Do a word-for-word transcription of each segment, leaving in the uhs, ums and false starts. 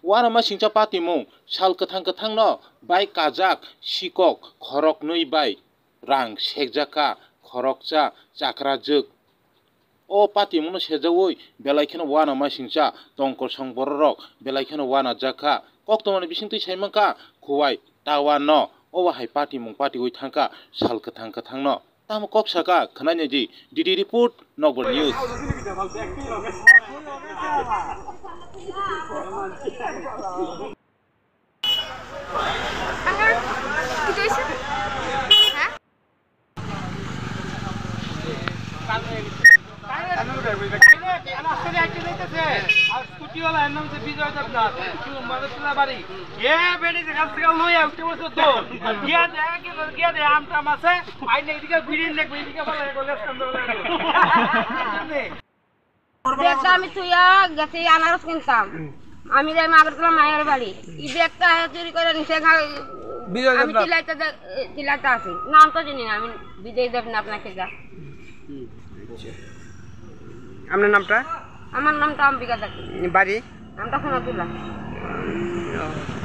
Uanamasingcha patimung sal kwthang kwthangno bai kajak sikok khoroknwi bai rang sekjakha khoroksa chakrajwk. O patimungno sejaui belai kheno uanamasingcha tongkosong bororok belai kheno uanajakha. Koktwmani bisingtwi saimankha Khuwai Tawano obo hai patimung patiui thangkha sal kwthang kwthangno. Tamo kok saka khwnai naidi, D D report, Nokbar News. ব্যাগটা আমি থুইয়া গেছি আনারস কিনতাম। আমি যাই আগরতলা মায়ের বাড়ি। এই ব্যাগটা চুরি করে নিছে, খা-, বিজয় আমি দেবনাথ। চিল্লাইতে দে-, চিল্লাইতে আছি। নাম তো জানি না, আমি বিজয় দেবনাথ নাকি যা। আপনার নামটা? আমার নামটা অম্বিকা দাস। বাড়ি? আমরা সোনাতুলা।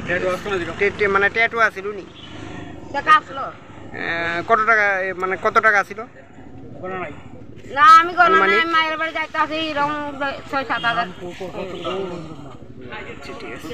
ট্যাটু আছে না? ট্যাটু, মানে ট্যাটু আছিল নি? দেখা আসলো। এ, কত টাকা, এ, মানে কত টাকা আছিল? না, আমি গণনা আনুমানিক? নাই, মায়ের বাড়ি যাইতে আছে, এরকম ছয় সাত হাজার। আচ্ছা, ঠিক আছে।